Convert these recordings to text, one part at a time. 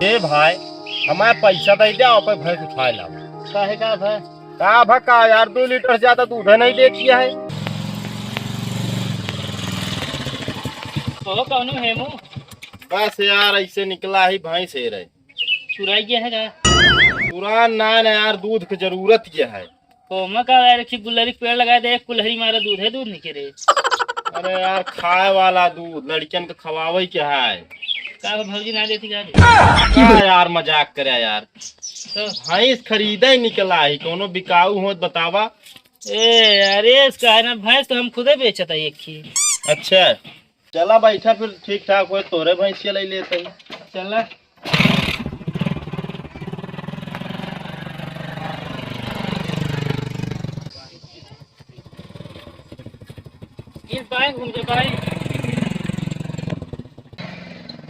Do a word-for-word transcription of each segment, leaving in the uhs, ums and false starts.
ए भाई, हमार पैसा दइ द्या, ओपे भैंस उठाए लावा। काहे का भा? का भा का यार, दुइ लीटर से ज्यादा दूध है नहीं देती है। कहो कौनो हेमू? बस यार, ऐसे निकला ही भैंस हेरे। चुराई गया है का? चुरान ना, ना यार, दूध के जरूरत क्या है? ओमा का यार, एक गुलरी के पेड़ लगाए दे, एक कुल्हरी मारा दूध है, दूध निकरे। अरे यार, खाए वाला दूध, लड़कियन के खवावे के है। का भौजी ना देती का? का यार, मजाक करे यार। तो? भैंस खरीदे निकला ही, कोनो बिकाऊ होत बतावा। ए, अरे, इसका है ना, भैंस तो हम खुदे बेचत है एक ही। अच्छा, चला बैठा, फिर ठीक ठाक होए, तोरे भैंसिया ले लेते हैं। चला। ये बाएं घूम जा, बाएं।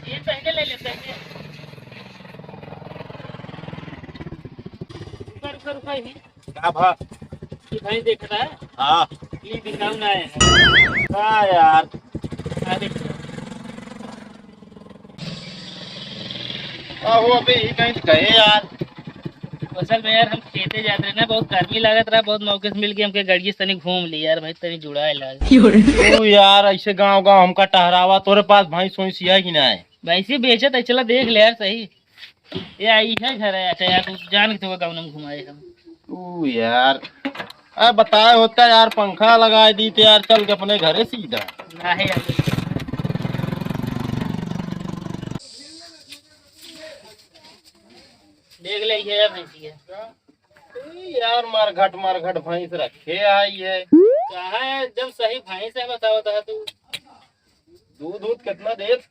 ये पहले ले ले, पहले। रुका, रुका, रुका, यहीं। का भा? ये भैंस देख रहा है? हाँ। ये बिकाऊ ना है। का यार? अरे। आहो, अबे ये कहीं तो गए यार। असल में यार, हम खेते जात रहे ना, बहुत गर्मी लागत रहा, बहुत मौके से मिल के हमके गड़िए से तनी घूम ली यार, भाई तनी जुड़ाए लाग। तू यार, ऐसे गांव गांव हमका टहरावा, तोरे पास भैंस वैंस है कि ना है? भैंसी बेचत है, चला देख ले यार सही। ये आई है घर है, अच्छा यार, तू जान के तो गाँव में घुमाए हम। तू यार, अरे बताए होता यार, पंखा लगाए दी तो यार, चल के अपने घरे सीधा। नहीं यार। देख ले, ये है भैंसी है। ए यार, मरघट मरघट भैंस रखे आई है। कहाँ है एकदम सही भैंस है, बताओ तो तू। दूध दूध कितना देत?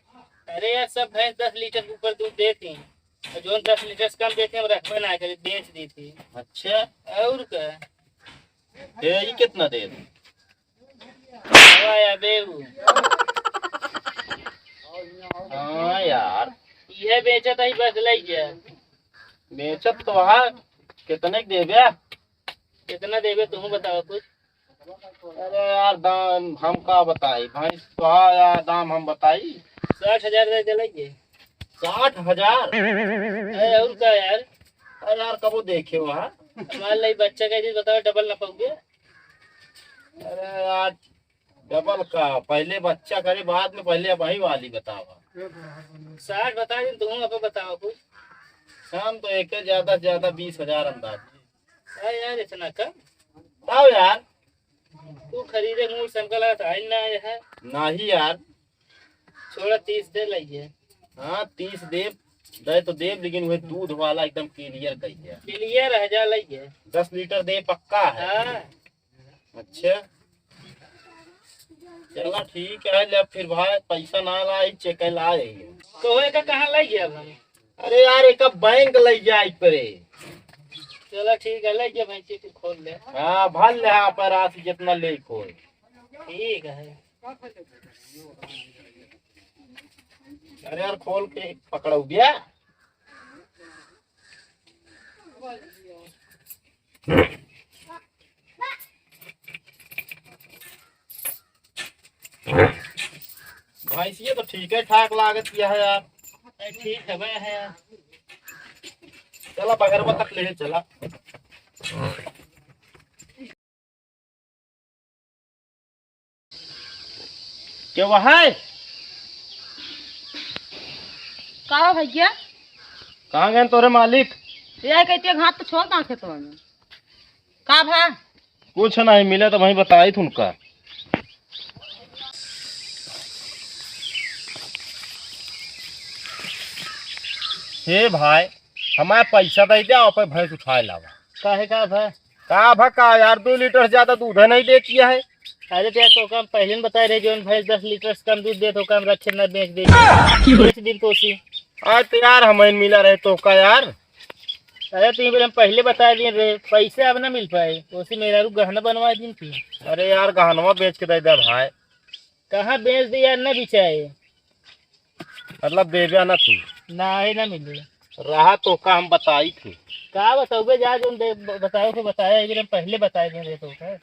अरे यार, सब भैंस दस लीटर के ऊपर दूध देती हैं, और जो दस लीटर से कम देती हैं, हम रखबे ना करी, बेच देती हैं। अच्छा। और का? ए, ये कितना देत? हवा या बेऊ। हाँ यार। यह बेचत ही बस, ले गया। बेचत तो हा, कितने के देबे? कितना देबे, तुम बताओ कुछ। अरे यार, दाम हम का बताई, भैंस तो हा यार, दाम हम बताई। साठ हजार दे चलेंगे। साठ हजार? अरे और का यार? अरे यार, कबो देखे हो, हाँ? हमारे लिए बच्चा का चीज बताओ, डबल ना पाओगे। अरे यार, डबल का, पहले बच्चा करे, बाद में, पहले अब वही वाली बतावा। साठ बता दिन, तुम अब बताओ कुछ। हम तो एक ज्यादा से ज्यादा बीस हजार अंदाज। अरे यार, इतना कम? बताओ यार। तू खरीदे मूल से हमका लगा था, आई ना आया है। नहीं यार। छोड़ा, तीस दे लइए। हाँ, तीस देब, दे तो देब, लेकिन वह दूध वाला एकदम क्लियर कहिए। क्लियर है, जा लइए। दस लीटर दे, पक्का है? हाँ। अच्छा, चला ठीक है, ले फिर भाई, पैसा ना लाई, चेक ला जाइए। तो एका कहाँ लइ गया भाई? अरे यार, एका बैंक लइ जाए परे। चला ठीक है, लइ गया भाई, चेक खोल ले। हाँ, भर ले, हाँ, पर राशि जितना ले खोल। ठीक है। अरे यार, खोल के पकड़ो भैया। भैंसिया तो ठीक है ठाक लागत यह है यार। ए, ठीक है भाई, है यार। चला बगरवा तक ले चला। के वह है? का हो भैया? कहाँ गए तोरे मालिक? ये कहती है, घात तो छोड़ कहाँ खेतवा में। का भा? कुछ नहीं मिला तो वहीं बताई थी उनका। हे भाई, हमारे पैसा दे दे, आप भैंस उठाए लावा। काहे का भा? का भा का यार, दो लीटर से ज्यादा दूध है नहीं देती है। अरे तो यार, तो काम पहले न बताए रहे, जौन भैंस दस लीटर से कम दूध देत हो, काम रखे ना, बेच दे। बेच दिन तो उसी। आज तो यार हमें मिला रहे तो का यार। अरे तो ये बेर हम पहले बताए दिन रहे, पैसे अब ना मिल पाए, उसी मेहरारू गहना बनवा दिन की। अरे यार, गहनवा बेच के दे दे भाई। कहाँ बेच दे यार, ना बिचाए। मतलब देबे ना तू? ना, ये ना मिले। रहा तो का हम बताई थे। का बताओगे, जा जौन दे, ब-, बताओ के बताया, ये बेर हम पहले बताए दिन रहे तो का।